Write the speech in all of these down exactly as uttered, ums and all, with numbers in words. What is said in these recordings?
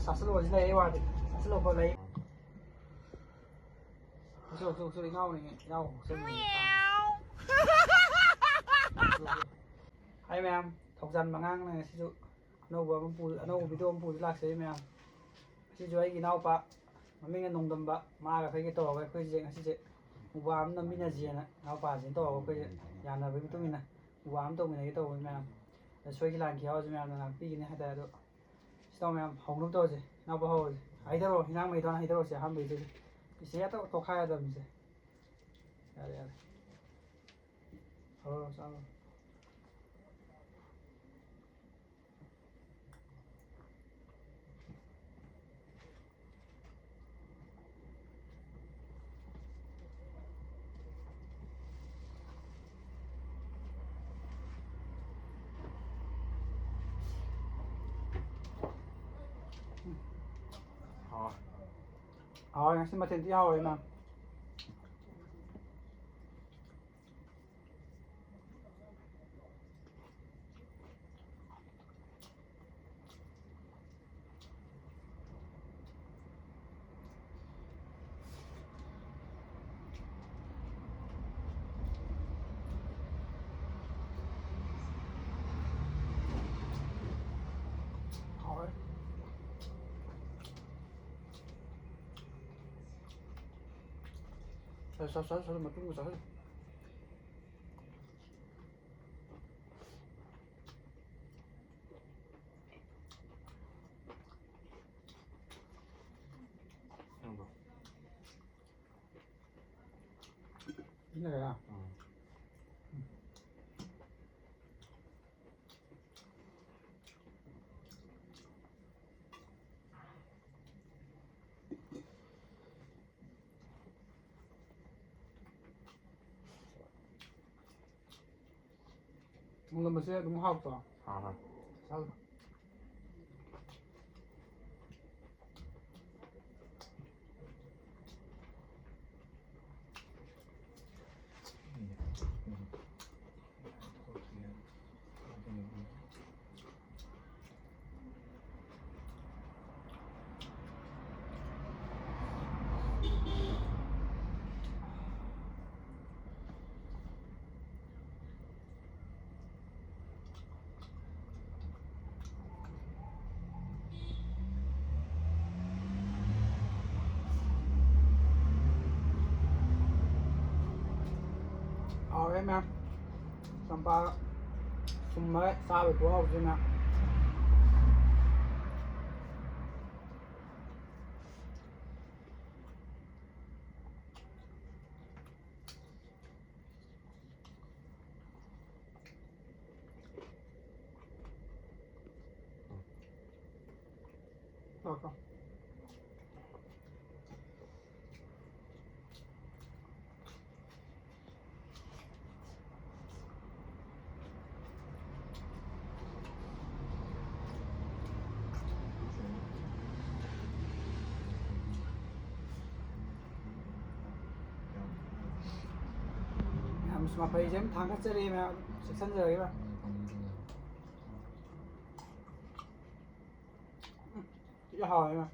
ꯆꯥꯁꯤꯜꯂꯣꯁꯤ ꯂꯩ, ꯑꯩ ꯋꯥꯗꯤ꯫ ꯆꯥꯁꯤꯜꯂꯣꯀꯣ, ꯂꯩ꯫ ꯎꯁꯨ, ꯎꯁꯨ, ꯎꯁꯨ, ꯏꯅꯥꯎꯅꯤ, ꯏꯅꯥꯎ ꯎꯁꯨ꯫ ꯍꯥꯏ ꯃꯌꯥꯝ, ꯊꯧꯖꯥꯟ ꯃꯉꯥꯡꯅ ꯉꯁꯤꯁꯨ ꯑꯅꯧꯕ ꯑꯃ ꯄꯨ-, ꯑꯅꯧꯕ video ꯑꯃ ꯄꯨꯗꯨꯅ ꯂꯥꯛꯆꯔꯤ ꯃꯌꯥꯝ꯫ ꯉꯁꯤꯁꯨ ꯑꯩꯒꯤ ꯏꯅꯥꯎꯄꯥ, ꯃꯃꯤꯡꯅ ꯅꯣꯡꯗꯝꯕ, ꯃꯥꯒ ꯑꯩꯈꯣꯏꯒꯤ ꯇꯧꯔꯒ ꯑꯩꯈꯣꯏꯁꯦ ꯉꯁꯤꯁꯦ ꯃꯨꯛꯕꯥꯡ ꯑꯃ ꯅꯝꯃꯤꯟꯅꯁꯦꯅ ꯏꯅꯥꯎꯄꯥꯁꯤꯅ ꯇꯧꯔꯒ ꯑꯩꯈꯣꯏꯁꯦ ꯌꯥꯅꯕꯒꯤ ꯃꯇꯨꯡ ꯏꯟꯅ ꯃꯨꯛꯕꯥꯡ ꯑꯃ ꯇꯧꯃꯤꯟꯅꯒꯦ ꯇꯧꯕꯅꯤ ꯃꯌꯥꯝ꯫ ꯑꯗ ꯁꯣꯏꯈꯤ ꯂꯥꯟꯈꯤ ꯌꯥꯎꯔꯁꯨ ꯃꯌꯥꯝꯅ ꯉꯥꯛꯄꯤꯒꯅꯤ ꯍꯥꯏꯇꯥꯔꯦ꯫ ꯑꯗꯣ ꯁꯤ ꯇꯧ ꯃꯌꯥꯝ, ꯍꯧꯅꯕ ꯇꯧꯔꯁꯦ꯫ ꯏꯅꯥꯎꯄꯥ ꯍꯧꯔꯁꯦ꯫ ꯍꯥꯏꯊꯔꯛꯑꯣ, ꯍꯤꯟꯖꯥꯡ ꯃꯍꯤꯗꯣ ꯍꯥꯟꯅ ꯍꯩꯊꯔꯛꯑꯣꯁꯦ꯫ ꯏꯁꯦ ꯑꯇ ꯇꯣꯈꯥꯏꯔꯗꯕꯅꯤꯁꯦ꯫ ꯌꯥꯔꯦ, ꯌꯥꯔꯦ꯫ ꯍꯧꯔꯣ, ꯆꯥꯔꯣ꯫ ꯍꯥꯎꯋꯦ꯫ ꯍꯥꯎꯋꯦ, ꯉꯁꯤ ꯃꯊꯦꯜ ꯊꯤ ꯍꯥꯎꯋꯦ, ꯏꯃꯥ꯫ ꯍꯥꯎꯋꯦ꯫ ꯆꯥ, ꯆꯥ, ꯆꯥ, ꯆꯥ, ꯃꯇꯨꯝꯒ ꯆꯥꯁꯤꯜꯂꯨ꯫ ꯅꯪꯗꯣ꯫ ꯁꯤꯅ ꯀꯌꯥ? ꯎꯝ꯫ ꯅꯣꯡꯗꯝꯕꯁꯦ ꯑꯗꯨꯝ ꯍꯥꯎꯇ꯭ꯔꯣ? ꯍꯥꯎ, ꯍꯥꯎ꯫ ꯆꯥꯎ꯫ ꯍꯥꯎꯔꯦ ꯃꯌꯥꯝ꯫ ꯆꯝꯄ꯭ꯔꯥ ꯁꯨꯝꯕ ꯆꯥꯕꯩ ꯈꯨꯍꯥꯎꯁꯤꯅ꯫ ꯂꯥꯛꯑꯣ꯫ ꯃꯌꯥꯝꯁꯨ ꯃꯐꯩꯁꯦ ꯑꯗꯨꯝ ꯊꯥꯡꯒꯠꯆꯔꯤ ꯃꯌꯥꯝ, ꯆꯦꯛꯁꯤꯟꯖꯔꯒꯦ ꯃꯌꯥꯝ꯫ ꯎꯝ, ꯊꯤ ꯍꯥꯎꯋꯦ ꯃꯌꯥꯝ꯫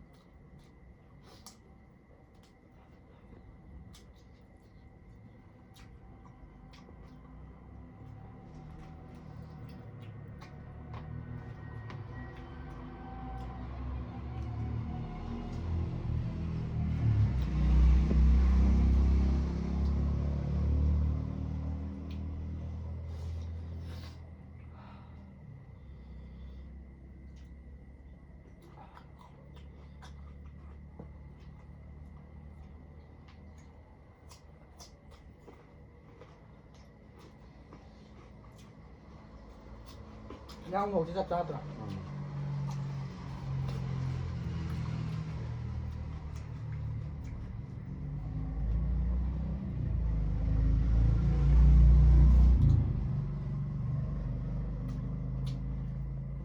ꯏꯟꯖꯥꯡ ꯃꯣꯔꯣꯛꯁꯦ ꯆꯞ ꯆꯥꯗ꯭ꯔꯥ? ꯎꯝ꯫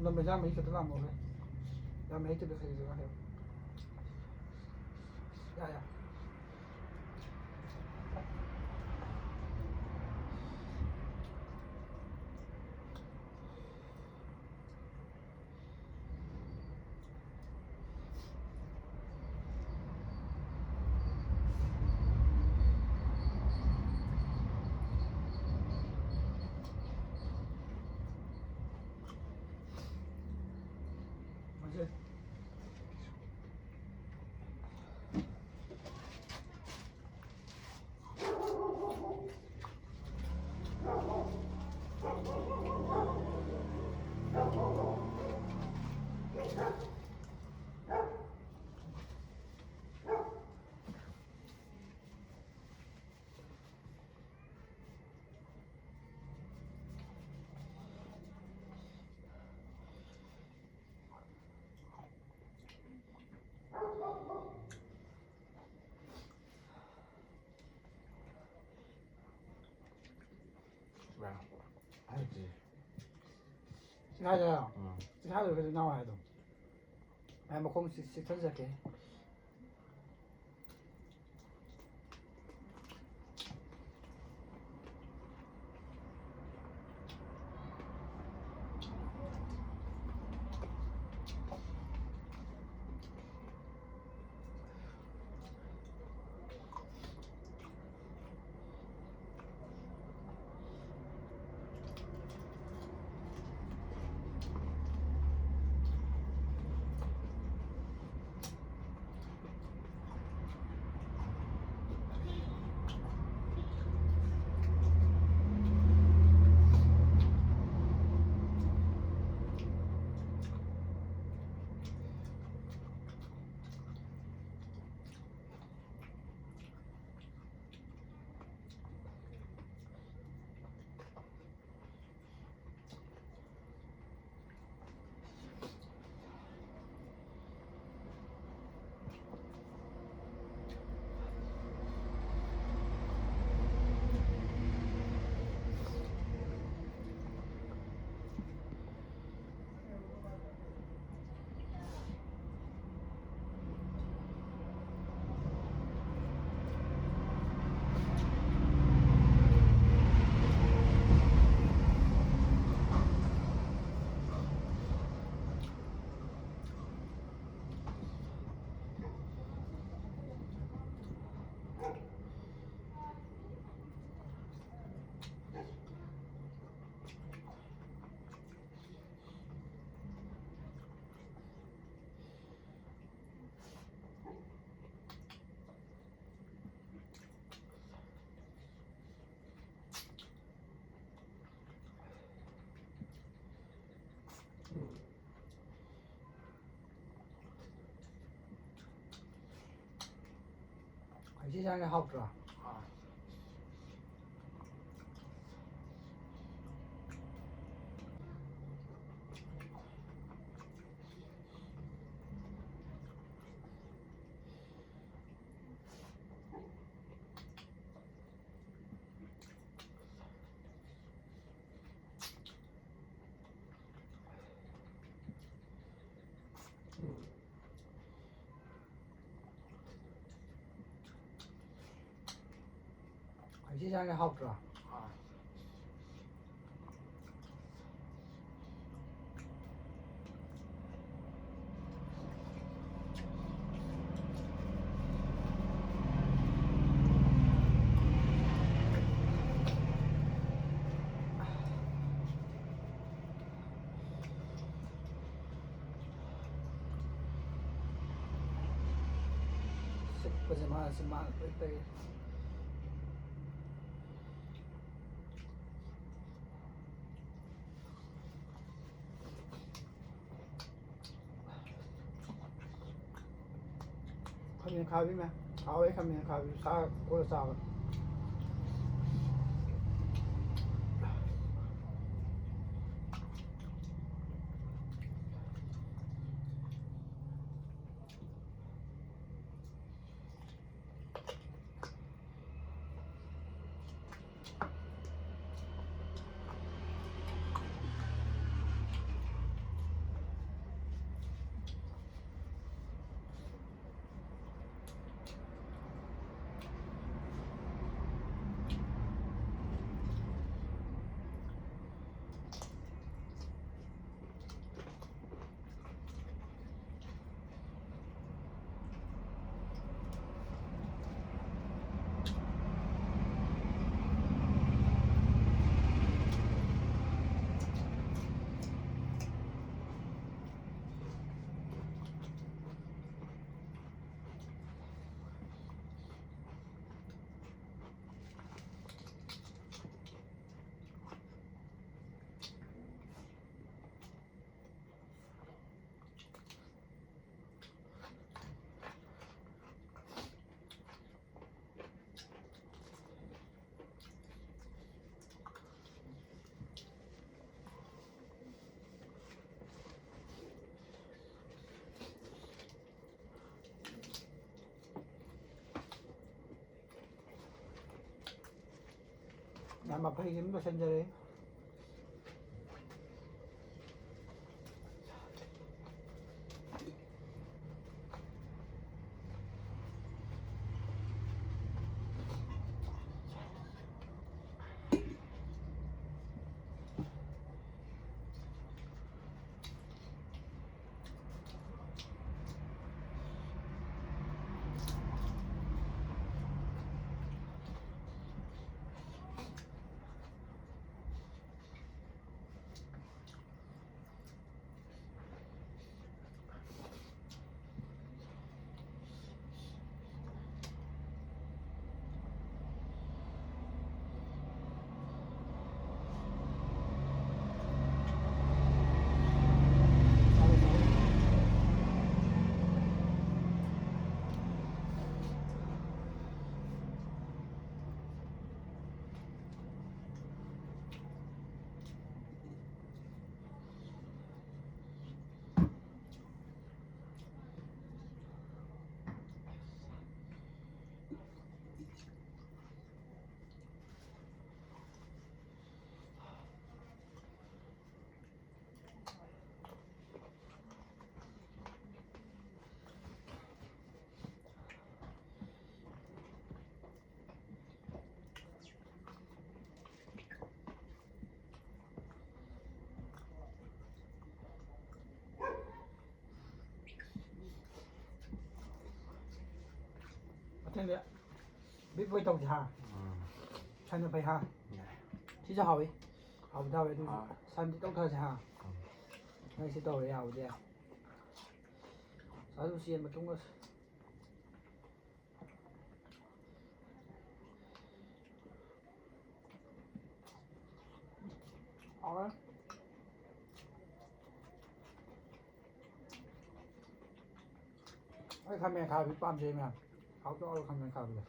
ꯂꯝ ꯏꯟꯖꯥꯡ ꯃꯍꯤ ꯈꯛꯇ ꯂꯥꯝꯃꯛꯑꯦ꯫ ꯏꯟꯖꯥꯡ ꯃꯍꯤ ꯈꯛꯇ ꯁꯤꯖꯤꯟꯅ ꯍꯥꯏꯌꯣ꯫ ꯌꯥ, ꯌꯥ꯫ ꯍꯥꯏꯗꯤ ꯁꯤꯈꯥꯏꯗ ꯎꯝ ꯁꯤꯈꯥꯏꯗ ꯀꯩꯅꯣ ꯏꯅꯥꯎ ꯍꯥꯏꯗꯣ꯫ ꯑꯩ ꯃꯈꯣꯡ ꯆꯤꯛ- ꯆꯤꯛꯊꯠꯆꯔꯛꯀꯦ꯫ ꯁꯤ ꯆꯥꯅ ꯍꯥꯎꯇ꯭ꯔꯣ? ꯁꯤ ꯆꯥꯅ ꯍꯥꯎꯇ꯭ꯔꯣ? ꯁꯤꯠꯄꯁꯦ ꯃꯥꯅ ꯁꯤ ꯃꯥꯅ ꯂꯣꯏ ꯇꯩ꯫ ꯈꯥꯃꯦꯟ ꯈꯥꯕꯤ ꯃꯌꯥꯝ ꯍꯥꯎꯋꯦ꯫ ꯈꯥꯃꯦꯟ ꯈꯥꯕꯤ ꯁꯥ ꯀꯣꯠꯂ ꯆꯥꯕ꯫ ꯃꯐꯩꯁꯤ ꯑꯗꯨꯝ ꯂꯣꯏꯁꯤꯟꯖꯔꯦ꯫ ꯃꯊꯪꯗ ꯕꯤꯞ ꯑꯣꯏ ꯇꯧꯁꯦ ꯍꯥ꯫ ꯎꯝ꯫ ꯁꯟꯅ ꯐꯩ ꯍꯥ꯫ ꯌꯥꯏ꯫ ꯁꯤꯁꯨ ꯍꯥꯎꯏ꯫ ꯍꯥꯎꯕꯗꯤ ꯍꯥꯎꯋꯦ ꯑꯗꯨꯁꯨ꯫ ꯍꯥꯎꯋꯦ꯫ ꯁꯟꯗꯤ ꯇꯧꯊꯔꯁꯦ ꯍꯥ꯫ ꯎꯝ꯫ ꯅꯪ ꯁꯤ ꯇꯧꯔꯦ ꯌꯥꯕꯨꯗꯤ ꯌꯥꯏ꯫ ꯑꯗꯨ ꯆꯦꯟꯕ ꯇꯨꯡꯒ꯫ ꯍꯥꯎꯔꯦ꯫ ꯑꯩ ꯈꯥꯃꯦꯟ ꯑꯈꯥꯕꯤ ꯄꯥꯝꯖꯩ ꯃꯌꯥꯝ꯫ ꯍꯥꯎꯇ꯭ꯔꯣ ꯈꯥꯃꯦꯟ ꯑꯈꯥꯕꯤꯗꯣ?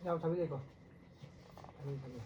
ꯌꯥꯎ ꯊꯕꯤ ꯂꯩꯀꯣ? ꯊꯕꯤ, ꯊꯕꯤ꯫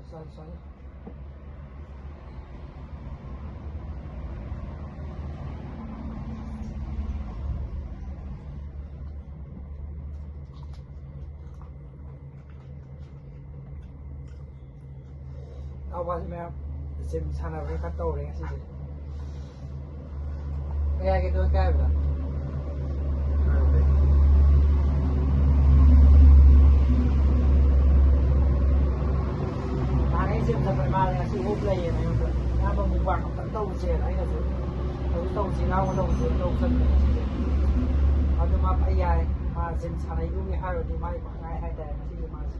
ꯆꯥꯅꯤ, ꯆꯥꯅꯤ꯫ ꯏꯅꯥꯎꯄꯥꯁꯤ ꯃꯌꯥꯝ ꯖꯤꯝ ꯁꯥꯟꯅꯕꯒꯤ ꯈꯔ ꯇꯧꯔꯦ ꯉꯁꯤꯁꯦ꯫ ꯀꯌꯥꯒꯤꯗꯣ ꯀꯌꯥ ꯍꯥꯏꯕꯗ? ꯍꯥꯟꯅ ꯑꯩ ꯖꯤꯝ ꯆꯠꯄ ꯃꯥꯅ ꯉꯁꯤ ꯑꯣꯐ ꯂꯩꯌꯦꯅ ꯑꯩꯉꯣꯟꯗ ꯏꯌꯥꯝꯕ ꯃꯨꯛꯕꯥꯡ ꯑꯝꯇꯪ ꯇꯧꯁꯦꯅ ꯑꯩꯅꯁꯨ ꯍꯧꯖꯤꯛ ꯇꯧꯁꯤ ꯏꯅꯥꯎꯕ ꯇꯧꯁꯦꯅ ꯇꯧ ꯆꯠꯄꯅꯦ ꯉꯁꯤꯁꯦ꯫ ꯑꯗꯨ ꯃꯥ ꯐꯩ ꯍꯥꯏ꯫ ꯃꯥ ꯖꯤꯝ ꯁꯥꯟꯅꯩꯗꯨꯒꯤ ꯍꯥꯏꯔꯨꯔꯗꯤ ꯃꯥꯒꯤ ꯈ꯭ꯋꯥꯏ ꯉꯥꯏ ꯍꯥꯏꯇꯥꯔꯦ ꯉꯁꯤꯒꯤ ꯃꯥꯁꯦ꯫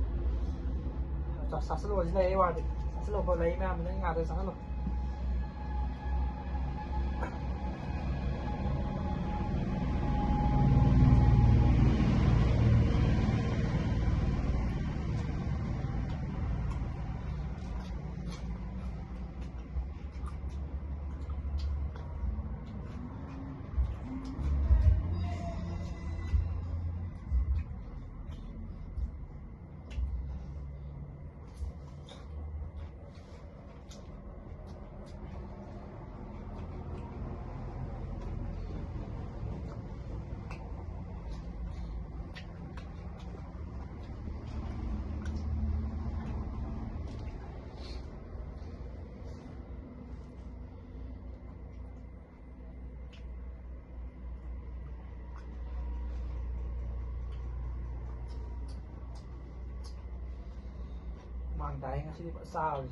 ꯆꯥ-, ꯆꯥꯁꯤꯜꯂꯣ ꯁꯤ ꯂꯩ ꯑꯩ ꯋꯥꯗꯤ꯫ ꯆꯥꯁꯤꯜꯂꯣꯀꯣ ꯂꯩ ꯃꯌꯥꯝꯗꯣ ꯅꯪ ꯉꯥꯗ ꯆꯥꯁꯤꯜꯂꯣ꯫ ꯍꯨꯃꯥꯡ ꯇꯥꯏ ꯉꯁꯤꯗꯤ ꯐꯖ ꯆꯥꯕꯁꯦ꯫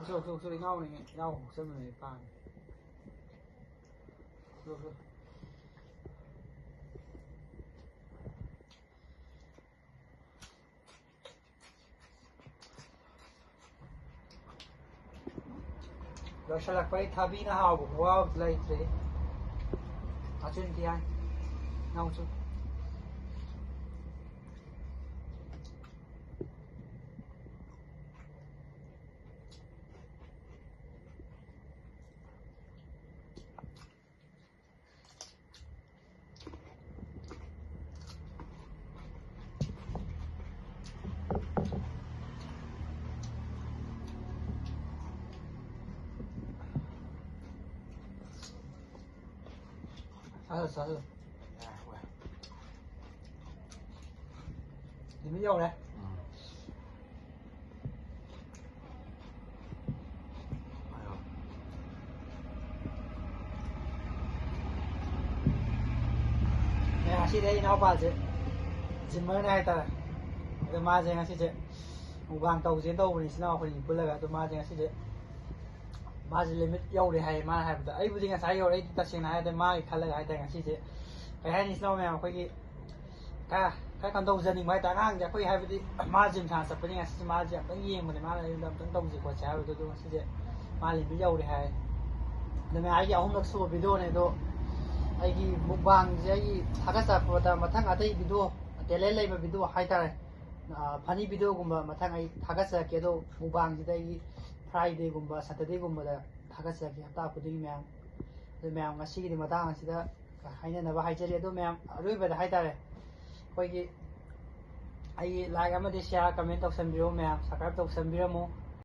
ꯁꯣꯛ, ꯁꯣꯛ, ꯁꯣꯛ, ꯏꯅꯥꯎꯅꯤ, ꯏꯅꯥꯎ ꯍꯣꯡꯆꯠꯃꯤꯟꯅꯩ ꯄꯥꯝꯃꯤ꯫ ꯁꯣꯛ, ꯁꯣꯛ꯫ ꯂꯣꯏꯁꯤꯜꯂꯛꯄꯩ ꯊꯥꯕꯤꯅ ꯍꯥꯎꯕ ꯈꯨꯍꯥꯎꯗꯤ ꯂꯩꯇ꯭ꯔꯦ꯫ ꯃꯆꯤꯟ ꯊꯤ ꯍꯥꯏ꯫ ꯅꯪꯁꯨ꯫ ꯆꯥꯁꯜꯂꯣ, ꯆꯥꯁꯜꯂꯣ꯫ ꯅꯨꯃꯤꯠ ꯌꯧꯔꯦ꯫ ꯎꯝ꯫ ꯑꯦ, ꯉꯁꯤꯗꯤ ꯑꯩ ꯏꯅꯥꯎꯄꯥꯁꯦ ꯖꯤꯝꯃꯔꯅꯦ ꯍꯥꯏꯇꯥꯔꯦ꯫ ꯑꯗꯣ ꯃꯥꯁꯦ ꯉꯁꯤꯁꯦ ꯃꯨꯛꯕꯥꯡ ꯇꯧꯁꯦꯅ ꯇꯧꯕꯅꯤ, ꯏꯆꯤꯟ ꯏꯅꯥꯎ ꯑꯩꯈꯣꯏꯅꯤ ꯄꯨꯜꯂꯒ꯫ ꯑꯗꯣ ꯃꯥꯁꯦ ꯉꯁꯤꯁꯦ, ꯃꯥꯁꯦ ꯂꯤꯃꯤꯠ ꯌꯧꯔꯦ ꯍꯥꯏꯌꯦ ꯃꯥꯅ ꯍꯥꯏꯕꯗ꯫ ꯑꯩꯕꯨꯗꯤ ꯉꯁꯥꯏ ꯌꯧꯔꯦ, ꯑꯩꯗꯤ ꯇꯁꯦꯡꯅ ꯍꯥꯏꯔꯗꯤ ꯃꯥꯒꯤ ꯈꯜꯂꯒ ꯍꯥꯏꯇꯥꯔꯦ꯫ ꯉꯁꯤꯁꯦ ꯀꯩ ꯍꯥꯏꯅꯤ, ꯏꯆꯤꯟ ꯏꯅꯥꯎ ꯃꯌꯥꯝ ꯑꯩꯈꯣꯏꯒꯤ ꯈꯔ, ꯈꯔ ꯀꯝꯗꯧꯖꯅꯤꯡꯕ ꯍꯥꯏꯇꯥꯔꯦ꯫ ꯑꯉꯥꯡꯁꯦ ꯑꯩꯈꯣꯏ ꯍꯥꯏꯕꯗꯤ ꯃꯥ ꯖꯤꯝ ꯁꯥꯟꯅ ꯆꯠꯄꯅꯤ, ꯉꯁꯤꯁꯦ ꯃꯥꯁꯦ ꯑꯝꯇꯪ ꯌꯦꯡꯕꯅꯦ, ꯃꯥꯅ ꯑꯩꯉꯣꯟꯗ ꯑꯝꯇꯪ ꯇꯧꯁꯤ ꯈꯣꯠꯁꯤ ꯍꯥꯏꯕꯗꯣ꯫ ꯑꯗꯣ ꯉꯁꯤꯁꯦ ꯃꯥ ꯂꯤꯃꯤꯠ ꯌꯧꯔꯦ ꯍꯥꯏ꯫ ꯑꯗꯨꯅ ꯑꯩꯒꯤ ꯑꯍꯨꯝꯂꯛ ꯁꯨꯕ ꯚꯤꯗꯤꯑꯣꯅꯦ꯫ ꯑꯗꯣ ꯑꯩꯒꯤ ꯃꯨꯛꯕꯥꯡꯁꯦ ꯑꯩꯒꯤ ꯊꯥꯒꯠꯆꯔꯛꯄꯗ ꯃꯊꯪ ꯑꯇꯩ ꯚꯤꯗꯤꯑꯣ, ꯇꯦꯂꯦꯟ ꯂꯩꯕ ꯚꯤꯗꯤꯑꯣ ꯍꯥꯏꯇꯥꯔꯦ, ꯐꯅꯤ ꯚꯤꯗꯤꯑꯣꯒꯨꯝꯕ ꯃꯊꯪ ꯑꯩ ꯊꯥꯒꯠꯆꯔꯛꯀꯦ꯫ ꯑꯗꯣ ꯃꯨꯛꯕꯥꯡꯁꯤꯗ ꯑꯩꯒꯤ ꯐ꯭ꯔꯥꯏꯗꯦꯒꯨꯝꯕ ꯁꯇꯔꯗꯦꯒꯨꯝꯕꯗ ꯊꯥꯒꯠꯆꯔꯛꯀꯦ ꯍꯞꯇꯥ ꯈꯨꯗꯤꯡꯒꯤ, ꯃꯌꯥꯝ꯫ ꯑꯗꯨ ꯃꯌꯥꯝ, ꯉꯁꯤꯒꯤꯗꯤ ꯃꯇꯥꯡ ꯑꯁꯤꯗ ꯍꯥꯏꯅꯅꯕ ꯍꯥꯏꯖꯔꯤ꯫ ꯑꯗꯨ ꯃꯌꯥꯝ, ꯑꯔꯣꯏꯕꯗ ꯍꯥꯏꯇꯥꯔꯦ, ꯑꯩꯈꯣꯏꯒꯤ ꯑꯩꯒꯤ ꯂꯥꯏꯛ ꯑꯃꯗꯤ ꯁꯤꯌꯥꯔ, ꯀꯃꯦꯟ ꯇꯧꯁꯟꯕꯤꯔꯣ ꯃꯌꯥꯝ, ꯁꯕꯁꯀ꯭ꯔꯥꯏꯕ ꯇꯧꯁꯟꯕꯤꯔꯝꯃꯨ꯫